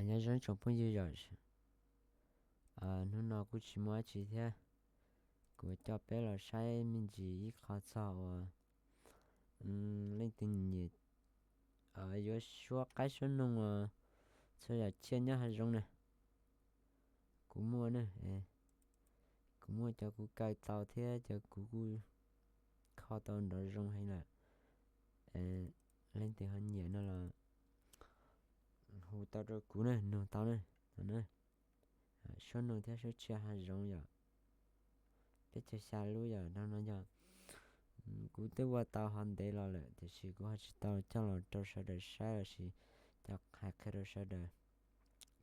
Nyob zoo tsoom phooj ywg yom, hnub no kuj tsis muaj dab tsi thiab, kuv coj peb los saib me ntsis ib qho txog uas leej twg nyiam yuav suab qaib suab noog uas txhua yam tsiaj nyob hav zoov na. Kuv muaj ne, kuv muaj cov kuv kaw tau thiab cov kuv kuj kho tau nrov zoo heev lawm. Leej twg ho nyiam no los hu tau rau kuv ne, nug tau ne. Suab noog thiab suab tsiaj hav zoov yom, peb caug xya lub yom. No no yog kuv twb ua tau ho ntev los lawm tiam sis kuv ho tsis tau coj los rau sawv daws saib lossis coj hais qhia rau sawv daws,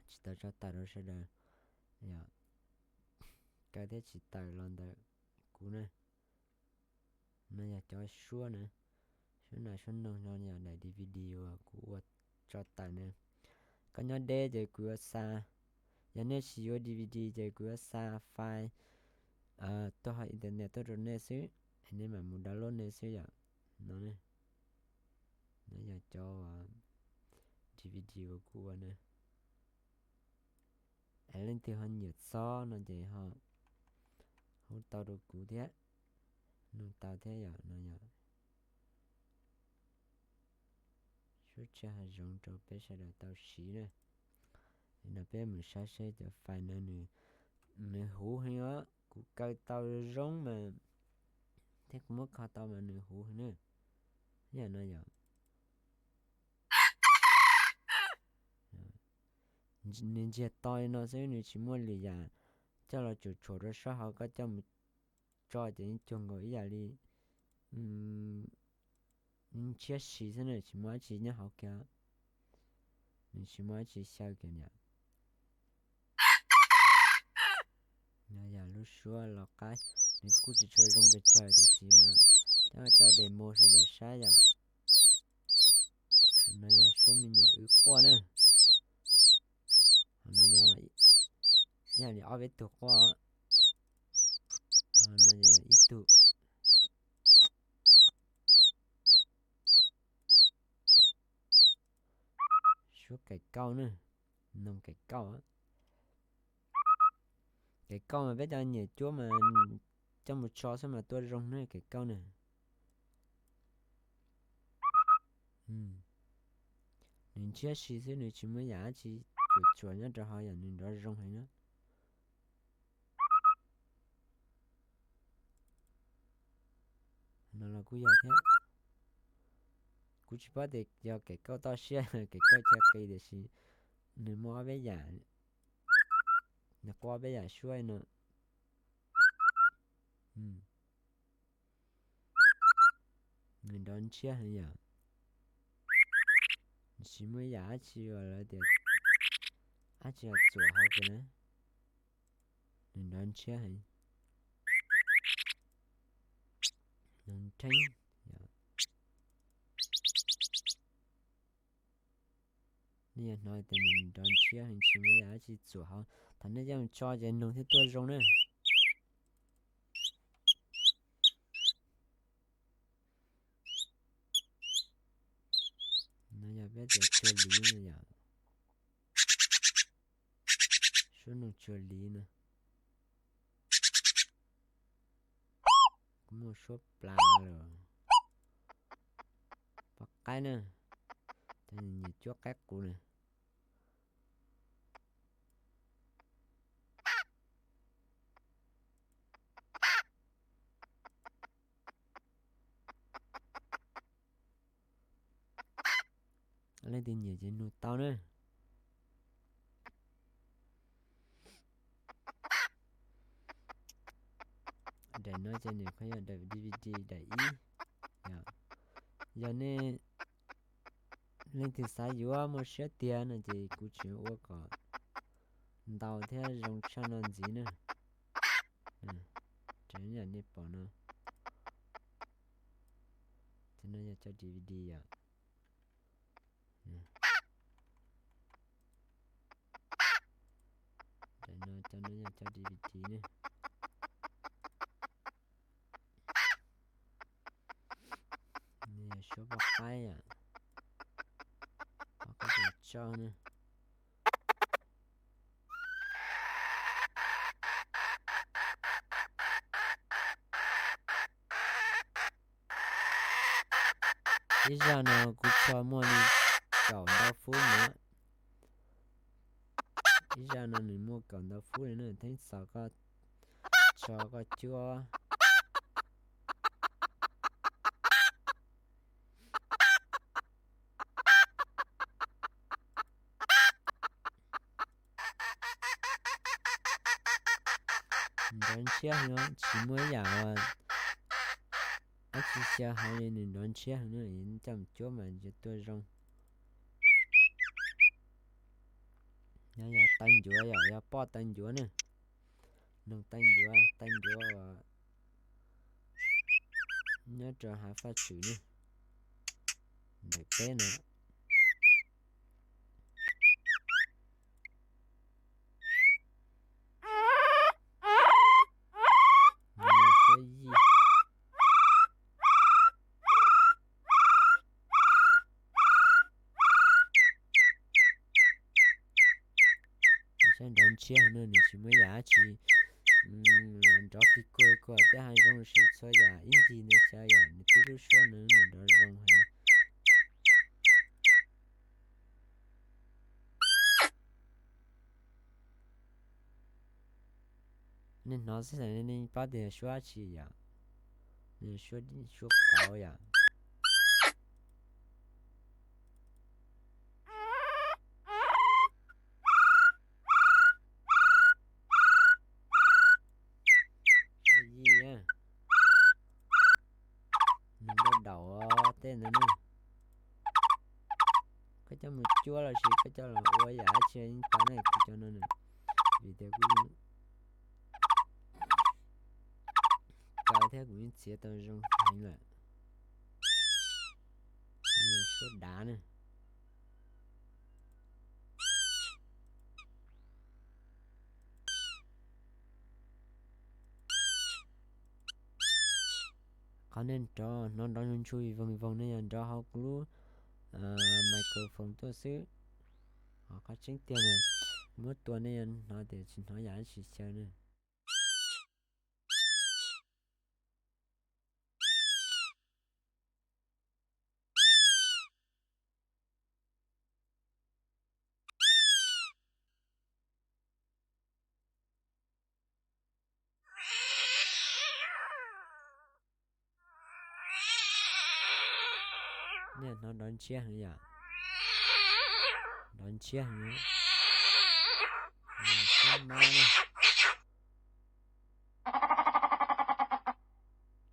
tsis tau tso tawm rau sawv daws yom. Kaw thiab tsis tawm los ntawm kuv na. No yog cov suab na, suab nas suab noog no yog daim D V D uas kuv ua tso tawm na. Koj nyob deb ces kuv yuav xa, yog nej tsis yuav D V D ces kuv yuav xa file tuaj hauv internet tuaj rau nej xwb, es nej mam mus download nej xwb yom. No, no yog cov D V D uas kuv ua na. Es leej twg ho nyiam txhob no ces ho hu tau rau kuv thiab, nug tau thiab yom. No yog suab tsiaj hav zoov rau peb sawv daws tau siv na. No peb mus saib seb cov file no nws huv heev os, kuv kaw tau zoo mas thiab kuv muab kho tau mas nws huv heev na. Yam no yog nws ntsiag to li no xwb, nws tsis muaj lwm yam coj los tsuam tshuam rau sab hauv, koj coj mus tso ces yeej cuag nkaus ib yam li ntshiab si xwb na, tsis muaj dab tsi nyob hauv kiag, nws tsis muaj dab tsi xyaw kiag niam. No yog lub suab los qaib, nws kuj tsis tshua zoo pes tsawg tiam sis mas coj coj demo sawv daws saib yom. No yog suab me nyuam wb quaj na. Ho no yog ib yam li ob peb tug quaj, ho no yog ib tug. Suab kaim kauj na, noog kaim kauj. Kaim kauj mas peb cov nyiam cuab mas coj mus tso xwb mas tuaj zoo na kaim kauj na. Nws ntshiab si xwb, nws tsis muaj yam dab tsi tsuam tsuam nyob rau hauv, yam nws nrov zoo heev na. No los kuj yog thiab. Kuv tsis paub tias yog kaim kauj toj siab, kaim kauj chaw qis tiam sis nws muaj ob peb yam, nws quaj ob peb yam suab no. Nws nrov ntshiab heev yom. Nws tsis muaj yam dab tsi uas lawv tias dab tsi los txuam hauv kiag na. Nws nrov ntshiab heev. Nws nrheeb. Nej yog hnov tias nws nrov ntshiab heev, tsis muaj yam dab tsi txuam hauv, thaum nej coj mus tso ces noog thiaj tuaj zoo na. No yog peb tias tsua liv no yom. Suab noog tsua liv no. Kuv muaj suab plas lawm. Poj qaib na, cov nyiam cuab qaib qus na. Leej twg nyiam ces nug tau na. Daim no ces nws qhov yog daim D V D daim ib. Yog nej leej twg xav yuav muaj siab tiag no ces kuv tseem ua kom ntau thiab zoo tshaj no ntxiv na. Raws li nej pom no, ces no yog cov D V D yom. Daim no cov no yog cov D V D ne. Nws yog suab poj qaib yom. Poj qaib tus tsauj ne. Ib zaj no kuv tso muaj li kaum ntau fub no. Ib zaj no nws muaj kaum ntau fub li na, theeb xaus koj tso koj cuab. Nrov ntshiab heev, tsis muaj ib yam dab tsi xyaw hais li, nws nrov ntshiab heev na, coj mus cuab mas yuav tuaj zoo. Nyob yog taw ncuav, yog yog poj taw ncuav na, noog taw ncuav, taw ncuav nyob rau hav faj tswm na, ntawm peb no. Suab yij. Saib nrov ntshiab no nws tsis muaj yam dab tsi nrov kig kuag kuag thiab hav zoov, sis txhua yam ib ncig ntawd xyaw yam nws tib lub suab no nws nrov zoo heev. Nej hnov xwb nej paub tias suab dab tsi yom? Suab, suab kauv yom. Suab yij, nws daum daum tej ntawd ne. Koj coj mus cuab los sis koj coj los ua yam dab tsi yeej tau ne, kuv cov no na, vim tias kuv kaw thiab kuv yeej txiav tau zoo heev lawm. Suab dav ne. Qhov nej nrov hnov nrov ntsuj ntsuj voog voog ne yog nrov hauv kuv lub microphone tuaj xwb. Ho qhov tseeb tiag na, muab tua nej hnov tias tsis hnov yam dab tsi xyaw ne. Nej hnov nrov ntshiab heev yom? Nrov ntshiab heev. Suab mab ne.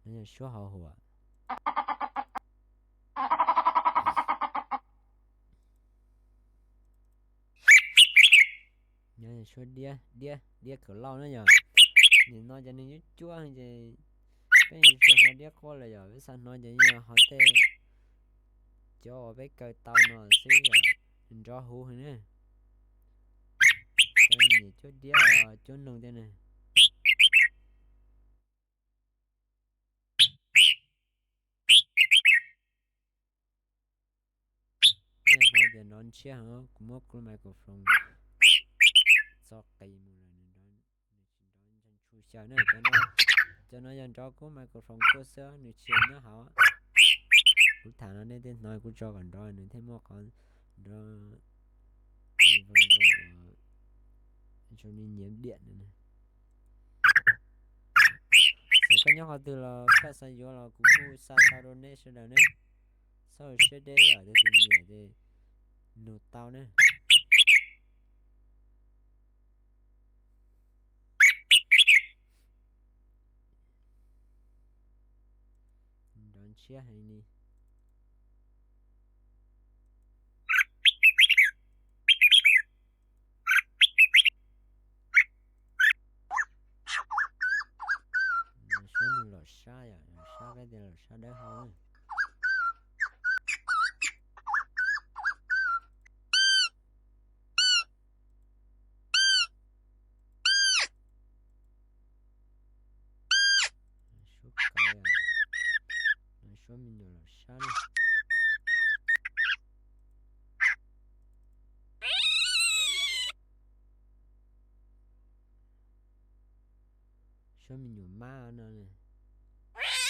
Nov yog suab hauv huam. Nov yog suab diab, diab, diab khawm lauj na yog. Nim no cov neeg cuab cuab ces peb tsis hnov diab quaj lawm yog peb xav hnov ces yog ho tej cov uas peb kaw tau no xwb yom. Nrov huv heev na. Cov nyiam cuab diab cuab noog tej ne. Nej hnov tias nrov ntshiab heev, kuv muab kuv microphone txo qis mus lawm nws nrov, nws tsis nrov ntshua xyaw na. Cov no yog nrov kuv microphone tuaj xwb, nws tsis yog nyob hauv. Kuv tham no nej thiaj hnov, kuv tso kom nrov nws thiaj muaj qhov nrov zoo zoo, zoo li nyiav diam no. Txawm koj nyob qhov twg los koj xav yuav los kuv kuj xa tau rau nej sawv daws ne. Txhob ua siab deb, yog tus twg nyiam ces nug tau ne. Nrov ntshiab heev li. Suab nws los sab yom, los sab peb tias los sab dawb hau. Suab kauv, suab me nyuam los sab na. Suab me nyuam mab no, nej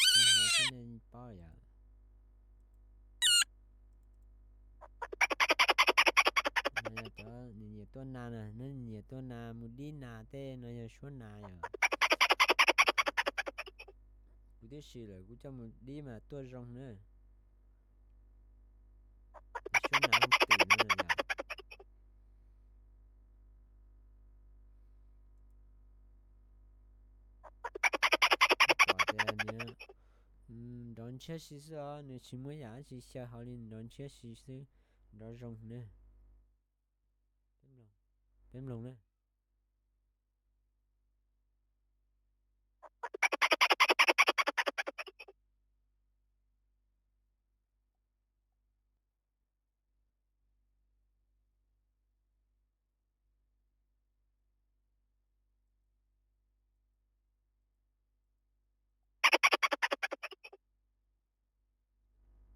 hnov xwb nej paub yom. Tuaj nas na, neb nyiam tuaj nas mus dib nas tej no yog suab nas yom. Kuv twb sim lawm, kuv coj mus dib mas tuaj zoo na. Suab nas leej twm no yom. Pom tias nws nrov ntshiab si xwb os, nws tsis muaj yam dab tsi xyaw hauv li, nrov ntshiab si xwb, nrov zoo na. Peb mloog na.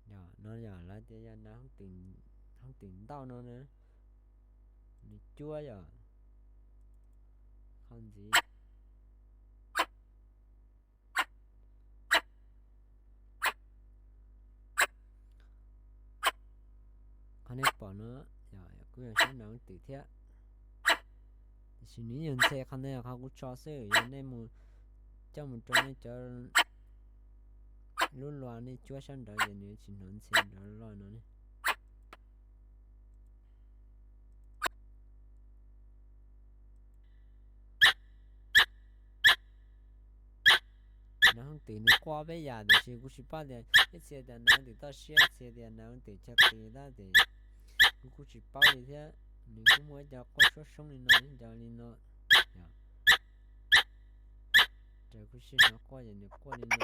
Yog no yog lawv tias yog nas hoob twm ntauj no na, nws cuab yom. Qhov ntxiv, qhov nej pom no kuj yog suab nas hoob twm thiab, tiam sis nws yeej yog ntxhe. Qhov no yog qhov kuv tso xwb, yog nej mus coj mus rau nej cov lub luas nej cuab sab nraud ces nws tsis hnov ntxhe nrov loj no ne. Nas hoob twm nws quaj peb yam, tiam sis kuv tsis paub tias ib txhia tias nas hoob twm toj siab, ib txhia tias nas hoob twm chaw qis tab sis kuv kuj tsis paub li thiab. Nws kuj muaj ib co quaj suab soob li no, ib co li no, raws kuv sij hawm quaj ces nws quaj li no,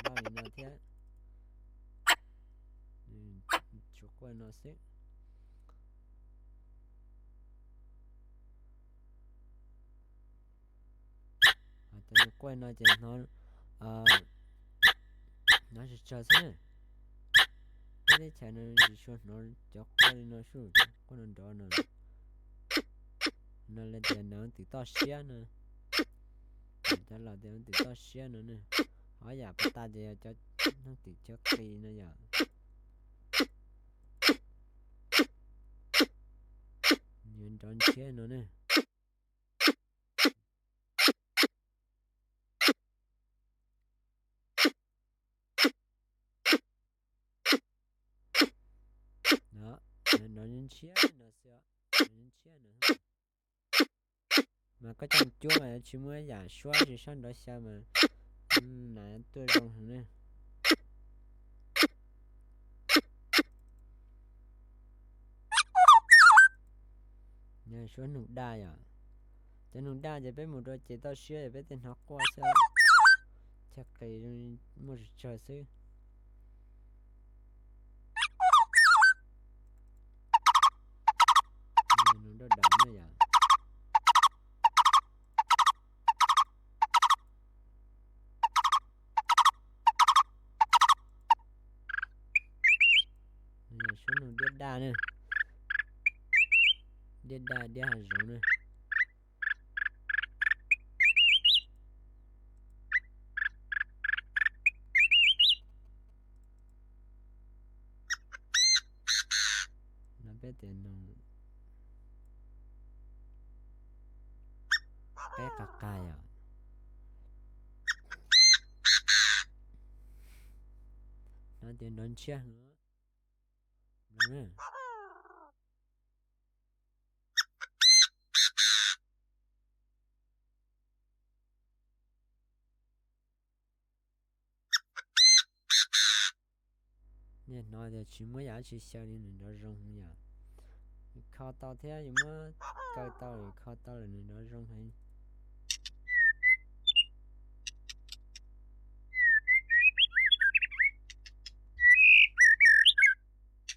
loj li no thiab, tsuas quaj no xwb. Cov nws quaj no ces hnov, hnov tsawg tsawg xwb na. Peb teb chaws no tsis tshua hnov cov quaj li no sub, quaj no nrov no. No lawv tias nas hoob twm toj siab no, cov laus tias hoob twm toj siab no ne. Ho yam puas tas ces yog cov hoob twm chaw qis no yom. Nws nrov ntshiab no ne. Nrov ntshiab no xwb, nrov ntshiab no. Mas koj coj cuab mas tsis muaj yam suab tsis sab nrov xyaw mas nas tuaj zoo heev ne. Suab noog daj yom. Cov noog daj ces peb mus rau ces toj siab es peb thiaj hnov quaj xwb. Chaw qis muaj tsawg tsawg xwb. Noog daj dam ne yom. Suab noog diab daj ne, diab daj diab hav zoov ne. No peb tias noog, peb qas qas yom. No tias nrov ntshiab heev. Nej hnov tias tsis muaj yam dab tsi xyaw li nws nrov zoo heev yom. Kho tau thiab yus muab kaw tau, kho tau lawm nws nrov zoo heev.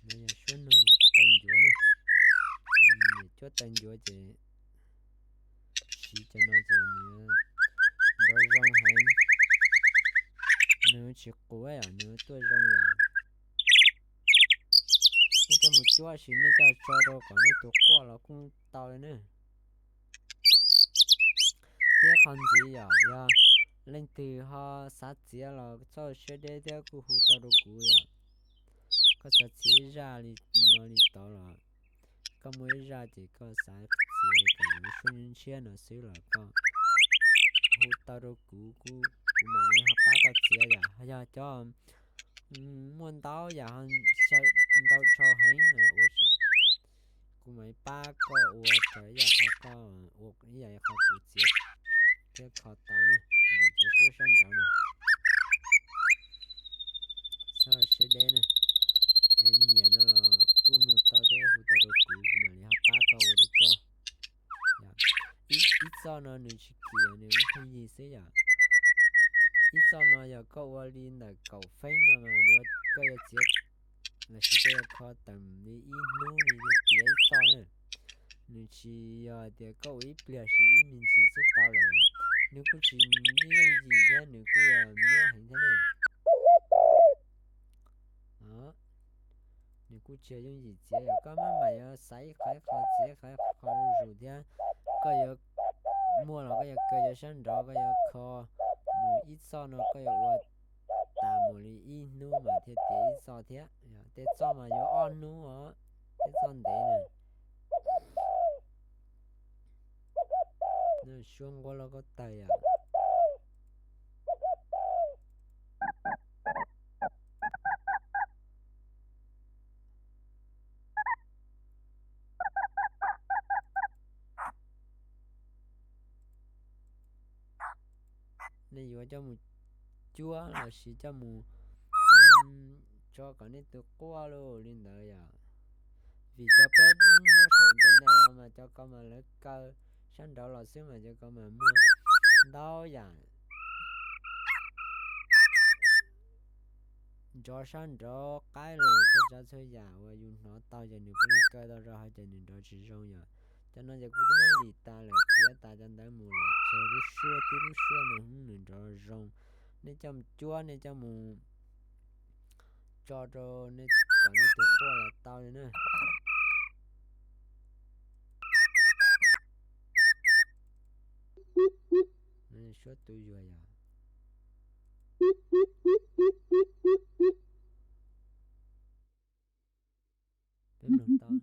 No yog suab noog taw ncuav ne. Niam cuab taw ncuav ces siv cov no ces nws nrov zoo heev. Nws tsis qus yom, nws tuaj zoo yom. Nej coj mus cuab sis nej coj tso rau kom nej tus quaj los kuj tau li ne. Thiab qhov ntxiv yom, yog leej twg ho xav txiav los txhob siab deb thiab kuj hu tau rau kuv yom. Koj xav txiav ib zaj li no li tod los Koj muaj ib zaj ces koj xav txiav kom nws suab ntshiab no xwb los koj hu tau rau kuv, kuv, kuv mam li ho pab koj txiav yom. Yog cov muaj ntau yam, ntau dhau heev no ua tsis, kuv mam li pab koj ua raws ib yam qhov koj ua, ib yam qhov kuv txiav thiab kho tau ne, vim cov suab sab nraud no. Txhob siab deb na, es nyiam no los kuj nug tau thiab hu tau rau kuv, kuv mam li ho pab koj ua rau koj. Ib txoj no nws tsis kim, nws ua pheej yig xwb yom. Ib txoj no yog koj ua li ntawm kaum feeb no mas yuav, koj yuav txiav lossis koj yuav kho tawm li ib hnub li tiav ib txoj na. Nws tsis yog tias koj ua ib pliag siv ib me ntsis xwb tau lawm yom. Nws kuj tsis yooj yim thiab nws kuj nyuaj heev thiab ne. Nws kuj tsis yooj yim txiav yom, koj maj mam yuav xaiv ib qho ib qho txiav ib qho ib qho zuj zus thiab. Koj yuav muaj los koj yuav kaw cov sab nraud, koj yuav kho nws ib txoj no koj yuav ua tas mus li ib hnub mas thiaj tiav ib txoj thiab. Tej txoj mas yuav ob hnub os, tej txoj ntev na. Suab nquab loj koj tawg yom. Nej yuav coj mus cuab lossis coj mus tso kom nej tus quaj los li ntawd yom. Vim cov peb muab saum internet los mas cov ko mas lawv kaw sab nraud los xwb mas cov ko mas muaj ntau yam nrov sab nraud qaib los txhua tsav txhua yam uas yus hnov tau ces nws puav leej kaw tau rau hauv ces nws nrov tsis zoo yom. Cov no ces kuv twb muab lim tas lawm, txiav tas cov ntawd mus lawm, tseg lub suab tib lub suab no nws nrov zoo. Nej coj mus cuab, nej coj mus tso rau nej kom nej tus quaj los tau li na. Suab tu yuag yom. Peb mloog tau.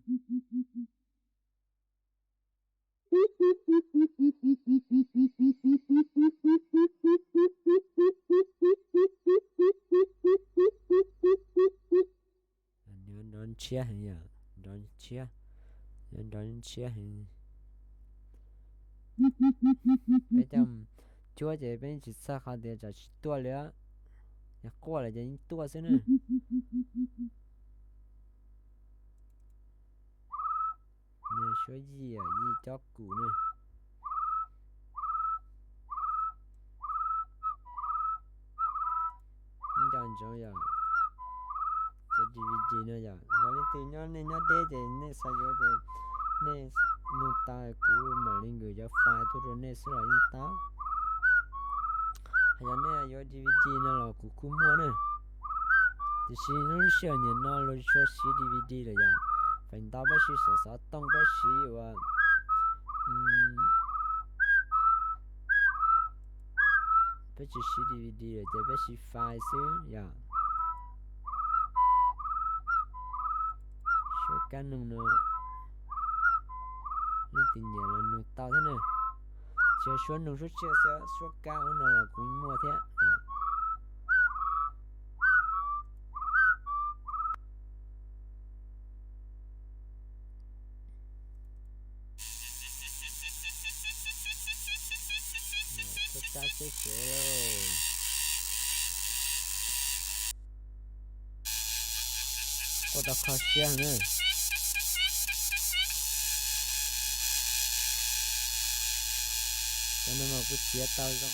Nws nrov ntshiab heev yom, nrov ntshiab, nrov ntshiab heev. Peb coj cuab ces peb tsis txhawj qhov tias tsam tsis tuaj li, yog quaj lawm ces yeej tuaj xwb na. Suab yij, yij cob kum na. Nco ntsoov yom, cov D V D no yom, yog leej twg nyob, nej nyob deb ces nej xav yuav ces nej nug tau kuv mam li nkwm cov file tuaj rau nej xwb los yeej tau. Yog nej yuav D V D no los kuv kuj muaj na. Tiam sis lub sij hawm niaj no luag tsis tshua siv D V D lawm yom, feem ntau peb siv xov xov tooj, peb siv ua, peb tsis siv D V D lawm ces peb siv file xwb yom. Suab kab noog no leej twg nyiam los nug tau thiab na. Tsis yog suab noog suab tsiaj xwb, suab kab ub no los kuv muaj thiab. Suab kab xwb xwb. Quaj tau kho siab na. Cov no mas kuv txiav tau zoo.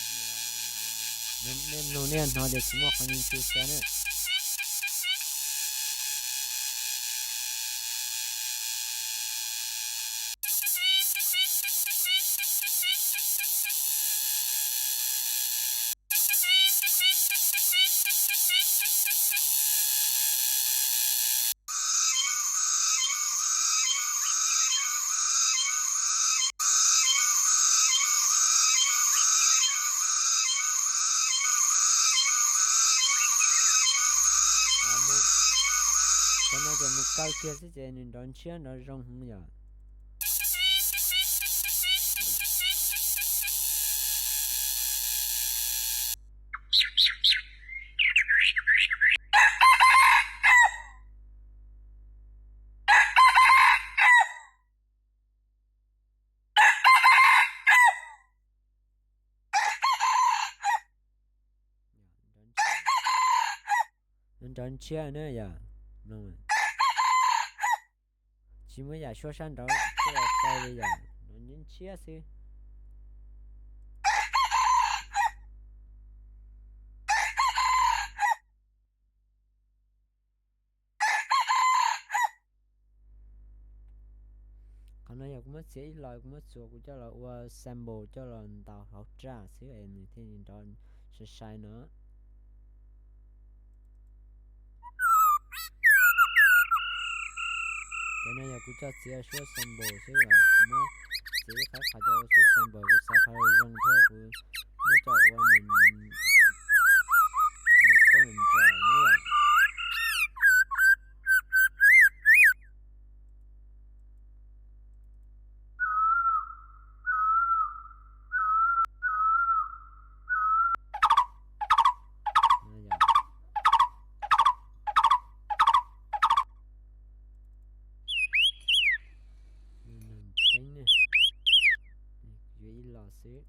Nej mloog nej hnov tias tsis muaj qhov ntxhw xwb na. Cov no ces mus kaw kiag xwb ces nws nrov ntshiab nrov zoo heev yom. Nrov ntshiab na yom. Tsis muaj yam suab sab nraud tuaj xaus li yom, nrov ntshiab xwb. Qhov no yog kuv muab txiav ib los, kuv muab txuas kuv coj los ua sample coj los ntaus hauv track xwb es nws thiaj li nrov sai sai no. Cov no yog kuv coj txiav suab sample xwb os, kuv muab txiav ib qhov qhov coj ua suab sample, kuv xav qhov zoo thiab kuv muab coj ua nws, nws quaj nws nraim na yom. Yuav ib los xwb.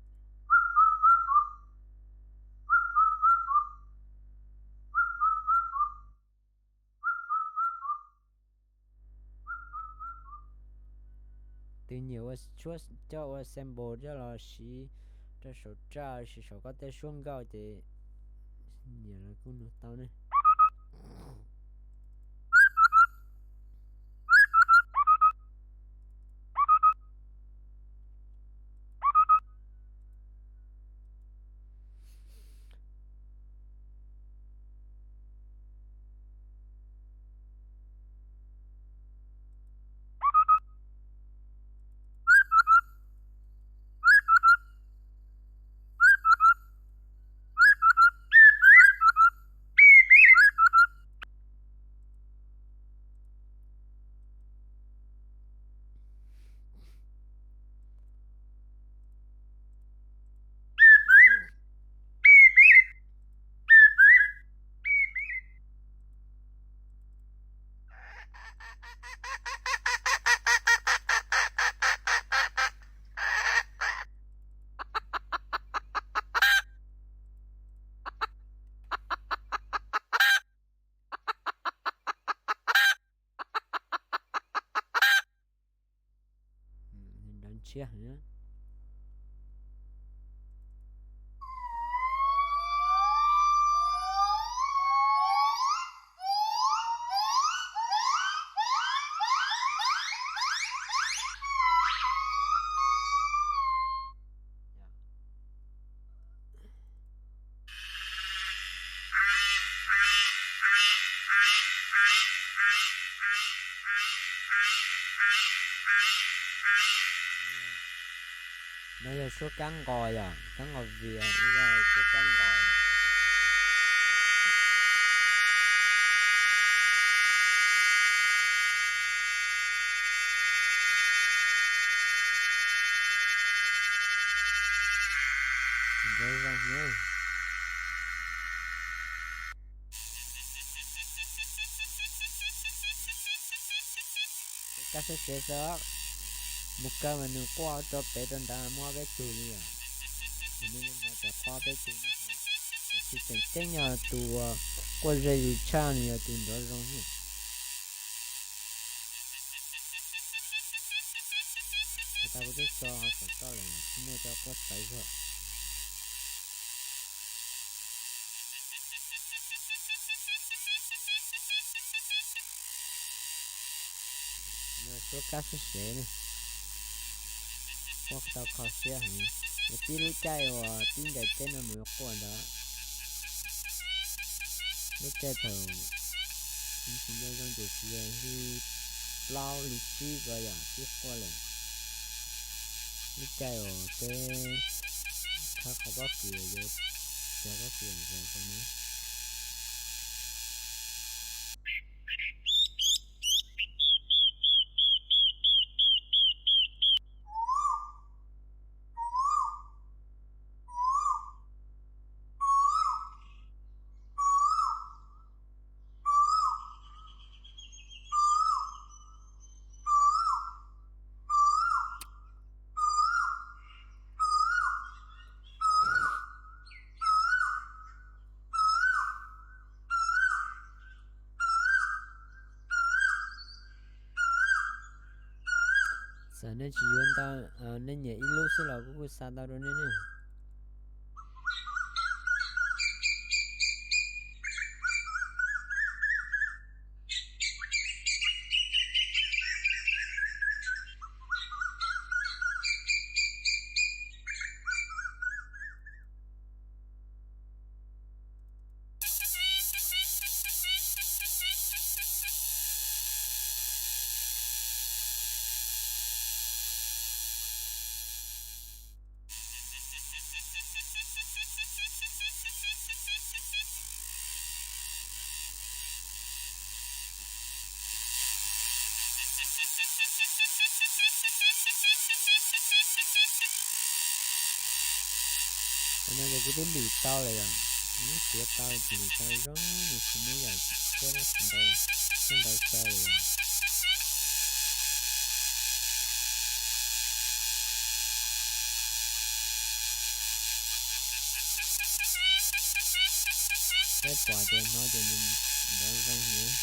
Tus nyiam ua suab coj ua sample coj los siv rau saum track, siv saum koj tej suab nkauj ces nyiam los kuj nug tau ne. Nrov ntshiab. No yog suab kab nqos yom, kab nqos vias, suab kab nqos. Nrov zoo na. Kab siab siab xwb, mus kawg mas nws quaj rau pem rau nrad muaj ob peb tug li os. Nws hnov tias quaj ob peb tug, tiam sis tseem ceeb yog tus quaj ze zis tshaj nws yog tus nrov zoo. Puas tas kuv twb tso hauv saum toj lawm, tsis muaj cov quaj tawv zog. Suab kab siab sev ne, quaj tau kho siab heev. Yog tib lub caij uas tib ncaim teb no mus yuav quaj ntawd. Lub caij thaum tsis nco zoo ces tsis yog li plaub li tsib ko yom tib quaj lawm. Lub caij uas peb khawb qhov pob kws yuav cog pob kws zog ko ne. Txawm nej tsis yuav ntau, nej nyiam ib lub xwb los kuv kuj xa tau rau nej ne. Tam no ces kuv twb lim tau lawm yom, kuv tau lim tau zoo, nws tsis muaj yam txhab ntau, txhab ntau xyaw lawm yom. Peb pom tias hnov tias nws nrov zoo heev.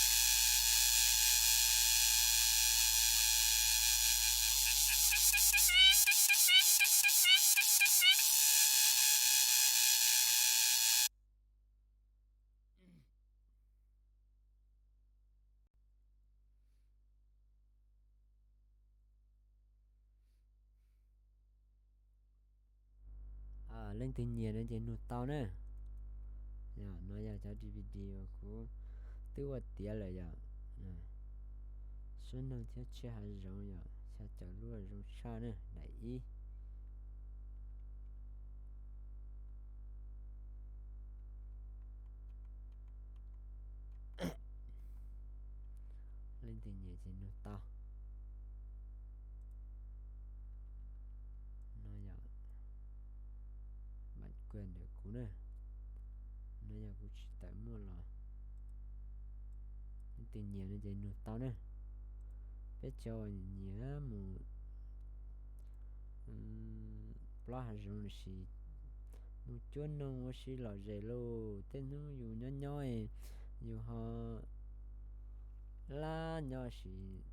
Leej twg nyiam no ces nug tau na. Yog no yog cov D V D uas kuv twb ua tiav lawm yom. Suab noog thiab tshiab hav zoov yom, xya caum lub zoo tshaj na, daim ib. Leej twg nyiam ces nug tau. No yog bản quyền ntawm kuv na, no yog kuv tsis tawm muaj los. Leej twg nyiam no ces nug tau na. Peb cov uas nyiam mus plaub hav zoov los sis mus cuab noog ua si lom zem lauj, tej hnub yus nyob nyob yus ho laj nyob sis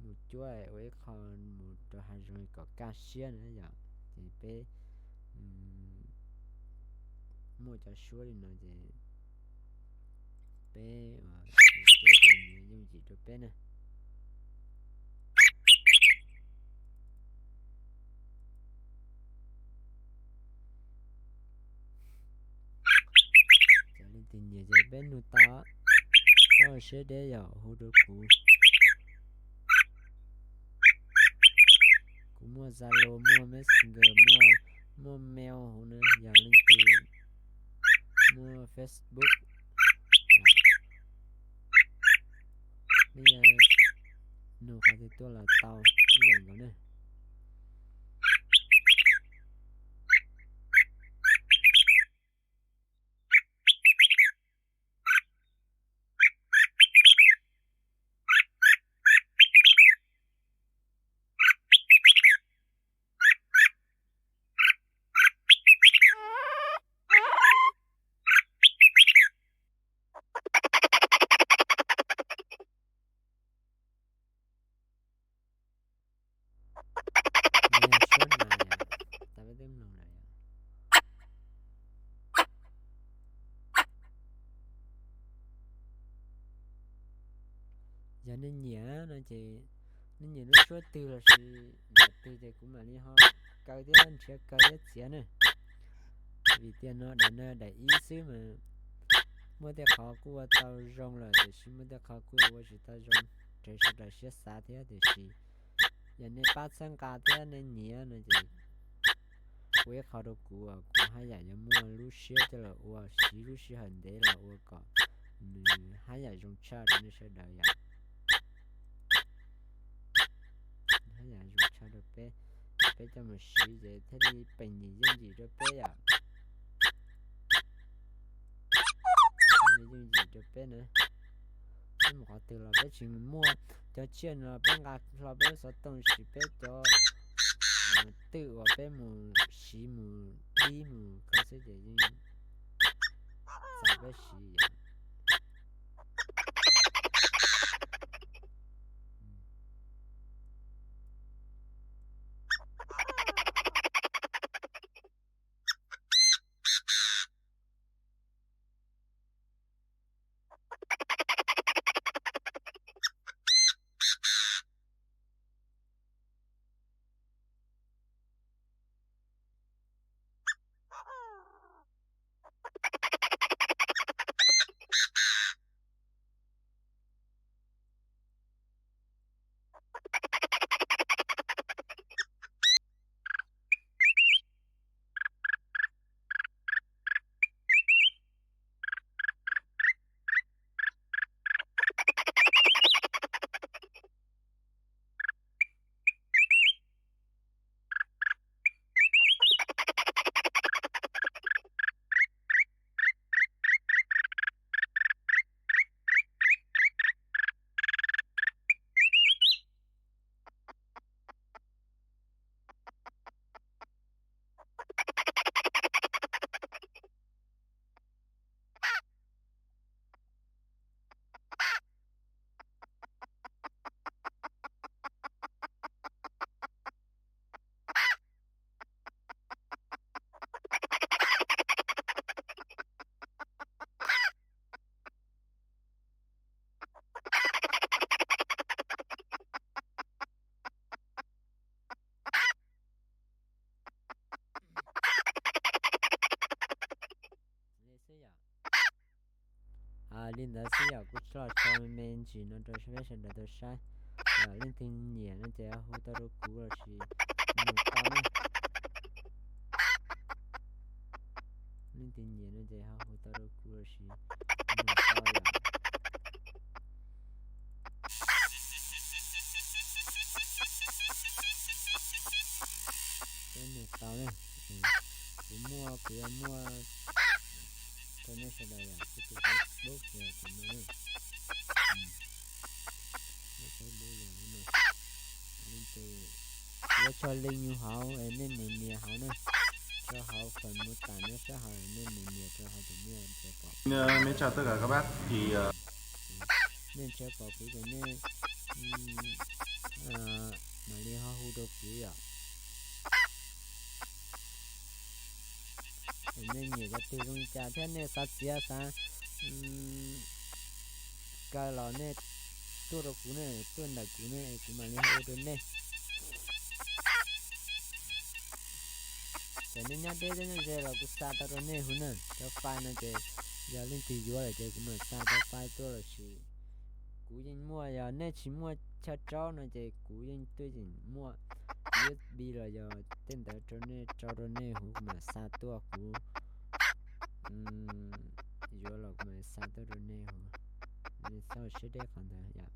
mus cuab ua ib qho mus rau hav zoov kom kaj siab na yom. Ces peb muaj cov suab li no ces peb ua cuab ces nws yooj yim rau peb na. Cov leej twg nyiam ces peb nug tau, txhob ua siab deb yom, hu rau kuv. Kuv muaj Zalo, muaj Messenger, muaj, muaj mail hauv na, yog leej twg muaj Facebook, nej nug qhov twg tuaj los tau ib yam nkaus na. Suab nas yom, tas peb twb mloog lawm yom. Yog nej nyiam no ces nej nyiam lub suab twg los sis yam twg ces kuv mam li ho kaw thiab nrhiav kaw thiab txiav na. Vim tias no daim no daim ib xwb mas muaj tej qhov kuj ua tau zoo lawm tiam sis muaj tej qhov kuj ua tsis tau zoo raws sawv daws siab xav thiab. Tiam sis yog nej pab txhawb nqa thiab nej nyiam no ces ua ib qho rau kuv, kuv haj yam yuav muaj lub siab coj los ua, siv lub sij hawm ntev los ua kom nws haj yam zoo tshaj rau nej sawv daws yom. Haj yam zoo tshaj rau peb, peb coj mus siv ces thiaj li peem nyem yooj yim rau peb yom. Thiaj li yooj yim rau peb na. Peb mus qhov twg los peb tsis muaj cov tsiaj no los peb nqa hlo peb lub xov tooj, sis peb cov twj uas peb mus siv mus dib mus kho xwb ces yeej txaus peb siv yom. Los tso me ntsis no rau peb sawv daws tau saib. Yog leej twg nyiam no ces ho hu tau rau kuv los sis nug tau na. Leej twg nyiam no ces ho hu tau rau kuv los sis nug tau yom. Peb nug tau na. Kuv muaj, kuv yuav muaj rau nej sawv daws yom, kuv tus Facebook yog tus no na. Kuv yuav tso link nyuj hauv es nej mus nias hauv na, tso hauv fam mus tam nyob sab hauv, nej mus nias rau hauv ces nej ntshe pom, nej ntshe pom kuv ces nej mam li ho hu rau kuv yom. Nej nyiam cov twg zoo li cas thiab nej xav txiav xav kaw los nej tuaj rau kuv ne, tuaj ntawm kuv ne, kuv mam li ho ua rau nej. Txawm nej nyob deb thiab nyob ze los kuv xa tau rau nej hu na. Cov file no ces yog leej twg yuav lawm ces kuv mam xa cov file tuaj los sis kuv yeej muaj, yog nej tsis muaj chaw tso no ces kuv yeej tuaj yeem muaj U S B los yog tej ntawd rau nej, tso rau nej hu, kuv mam xa tuaj, kuv yuav los kuv mam xa tuaj rau nej hu. Nej txhob siab deb qhov ntawd yom.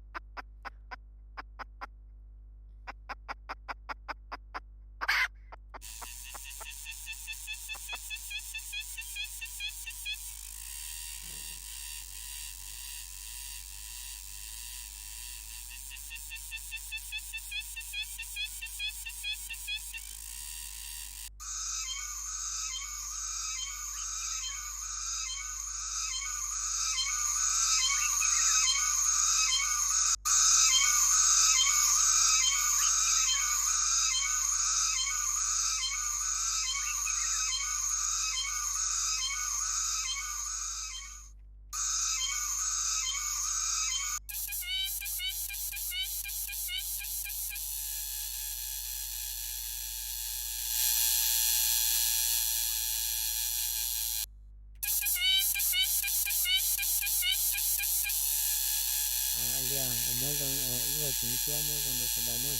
Li, nyob zoo ib tug txiv thiab nyob zoo rau sawv daws ne.